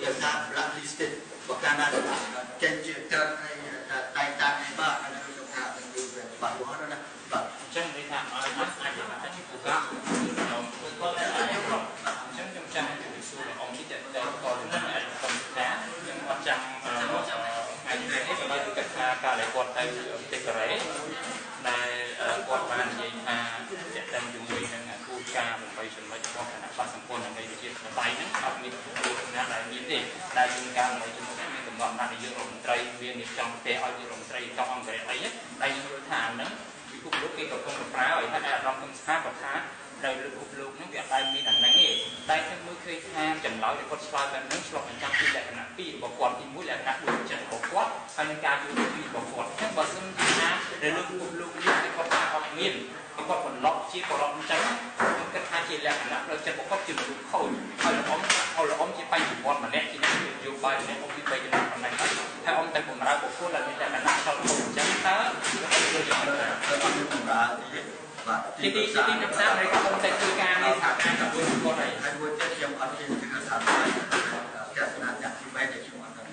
ដែលថា blacklisted បើកាលណាចេញជាក្រិតនៃតែងតាំងនេះបាទអានេះខ្ញុំថានឹងគឺបាត់បោះណាបាទ អញ្ចឹងនិយាយថាឲ្យអាចនិយាយថាជាគោលការណ៍ខ្ញុំអញ្ចឹងខ្ញុំចង់ជម្រាបសួរលោកអង្គនេះតទៅតទៅនឹងអាកំថាខ្ញុំអត់ចាំថ្ងៃនេះទេបើគឺគិតថាការដែលគាត់ទៅប្រទេសកូរ៉េដែលគាត់បាននិយាយថាតកតងជាមួយនឹងគោលការណ៍8ចំណុចរបស់គណៈបក្សសង្គមដើម្បីប្រជាធិបតេយ្យហ្នឹងអត់មានគោលការណ៍ដែលមានទេដែលជួនកាល8ចំណុចហ្នឹងមានកំណត់ណាស់នាយករដ្ឋមន្ត្រីមានរៀបចំប្រទេសឲ្យនាយករដ្ឋមន្ត្រីកោះអង្គរៈអីដែលយើងយល់ថាហ្នឹងពិភពលោកគេកំពុងតែប្រើឲ្យថាអាដាមគុំស្ថាគាត់ថានៅលើពិភពលោកហ្នឹងវាអត់ដែលមានអាហ្នឹងទេតែខ្ញុំមើលឃើញថាចម្លើយដែលគាត់ឆ្លើយបែបហ្នឹងឆ្លុះបញ្ចាំងពីលក្ខណៈពីររបស់គាត់ទីមួយលក្ខណៈដូចចិត្តរបស់គាត់ហើយនឹងការយល់ពីរបស់គាត់អញ្ចឹងបើសិនជាថានៅលើពិភពលោកនេះគេគាត់ថាអត់មានគាត់បន្លប់ជាបរិបទអញ្ចឹងខ្ញុំគិតថាជាលក្ខណៈផ្លូវចិត្តរបស់គាត់ជាមនុស្សខូចហើយល្អំឲ្យល្អំជាបញ្ញវន្តម្នាក់ជាអ្នកនយោបាយម្នាក់អ៊ំពី3ចំណុចប៉ុណ្ណឹងហើយហើយអ៊ំទៅបំរើបុគ្គលដែលមានលក្ខណៈឆោតខូចអញ្ចឹងតើលោកយល់យ៉ាងម៉េចដែរ អត់មានបំរើទេបាទ ទីទីទីប្រឹក្សានៃកំពុងតែធ្វើការងារសហការជាមួយគាត់ហើយ ហើយមួយទៀតខ្ញុំអត់ហ៊ានជឿថាទស្សនៈអ្នកទី3ដែលខ្ញុំអត់ដឹង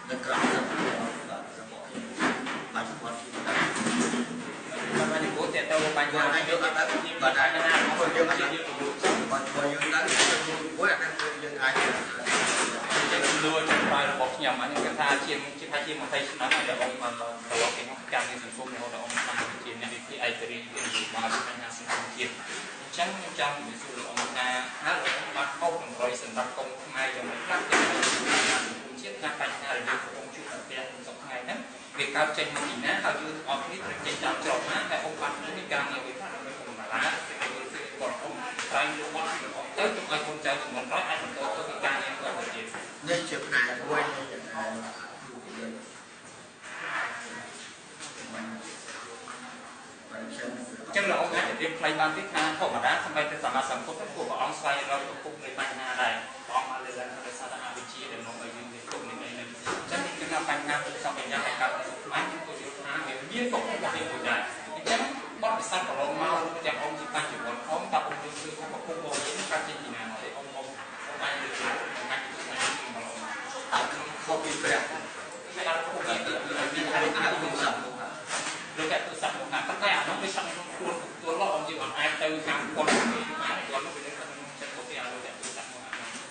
នៅក្រៅរបស់ខ្ញុំបាទគាត់ទី បាទនេះគោលតទៅបញ្ហា នេះយើងអត់ដឹងបាទតែណាយើងអត់យើងបើយើងដឹងមួយអាហ្នឹងយើងអាច ជាលួចក្រោយរបស់ខ្ញុំអានេះគេថាជាថាជា20ឆ្នាំហើយដែលអង្គមកត្រឡប់ពីការងារសង្គមរហូតដល់អង្គបានជាអ្នកវិភាគឯករាជ្យនយោបាយបញ្ហាសង្គមជាតិអញ្ចឹងខ្ញុំចង់ជម្រាបសួរលោកអង្គថាហើយលោកអង្គបានអុកតម្រុយសម្រាប់កុំខ្មែរយ៉ាងម៉េចខ្លះទៅបញ្ហាសង្គមជាតិថាបញ្ហាដែលយើងកំពុងជួបប្រទះក្នុងសប្តាហ៍ថ្ងៃហ្នឹងវាកើតចេញមកពីណាហើយយើងទាំងអស់គ្នាត្រូវចេញតាមច្រកណាហើយអង្គបានមានការងារវិភាគដើម្បីបំរើសេចក្តីយល់ឃើញរបស់អង្គក្រែងលោកអត់ពីអង្គទៅទុកឲ្យកូនចៅជំនាន់ក្រោយអាចបន្តទៅពីការងារគាត់ទៅទៀត នេះជាផ្នែកមួយនៃគ្រូគលិត អញ្ចឹងលោកអង្គអាចជម្រាបខ្លីបានទេថាធម្មតាសម្បីតែសមាសង្គមគួរព្រះអង្គស្វែងរកប្រភពនៃបញ្ហាដែរព្រះអង្គបានលើកឡើងថាដោយសារតែអវិជ្ជាដែលនាំឲ្យយើងមានទុក្ខនេះអីនេះអញ្ចឹងខ្ញុំគិតថាបញ្ហាទុក្ខសពបញ្ហាដែលកើតនៅស្រុកខ្មែរខ្ញុំក៏យល់ថាវាមានប្រភពរបស់វាមួយដែរអញ្ចឹងបទពិសោធន៍កន្លងមកទាំងអង្គជាបញ្ញវន្តផងតើអង្គយល់ឃើញថាប្រភពរបស់វាកើតចេញពីណាមកទេអង្គអង្គអាចលើកឡើងអាចស្វែងយល់មក ខុសពីព្រះ វាដល់ប្រភពវាមានអរិយ ទុសៈមក លោកតែទុសៈមកប៉ុន្តែអានោះវាស្ថិតក្នុងខ្លួនខ្លួនលោកអង្គយើងអត់អាចទៅហាមគាត់ទេបានគាត់នោះវានៅក្នុងចិត្តរបស់គេឲ្យលោកតែទុសៈមក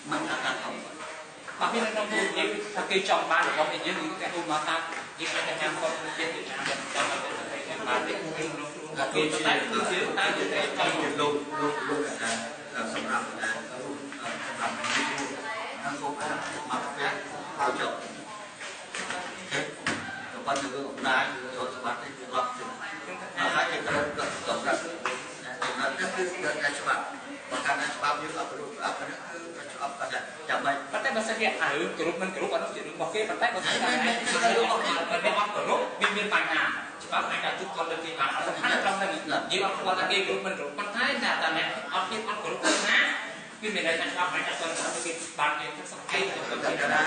មិនអាចថា បាទមាននៅក្នុងខ្លួនយើងថាគេចង់បានរបស់យើងគឺគេឧបមាថាយើងអាចទៅហាមគាត់ទៀតទៅតាមចង់ឲ្យទៅគេបានទេគឺក្នុងខ្លួនរបស់គេតែគឺយើងតែយើងតែចង់ លោកលោកលោកថាសម្រាប់សម្រាប់នឹងសូមមកព្រះហើយចុះទេក៏ប៉ុន្តែរឿងអំណាចរឿងសម្បត្តិនេះវាអត់ទេហើយគេត្រូវកម្រិតកម្រិតនេះគឺតែច្បាប់បើកាលណាច្បាប់យើងអត់គោរពច្បាប់ហ្នឹងគឺច្បាប់គាត់ចាំបាច់ ប៉ុន្តែបើសិនជាអារឿងគោរពមិនគោរពអានោះជារឿងរបស់គេប៉ុន្តែបើសិនជាអត់គោរពវាមានបញ្ហាច្បាប់អាចទូគាត់លើគេបានអត់សំខាន់ត្រង់ហ្នឹងយើងអត់គាត់ថាគេគោរពមិនគោរពប៉ុន្តែតែអ្នកអត់ហ៊ានអត់គោរពទៅណាវាមានន័យថាច្បាប់អាចអត់ទាន់គេបានគេសង្កេតទៅ តែណា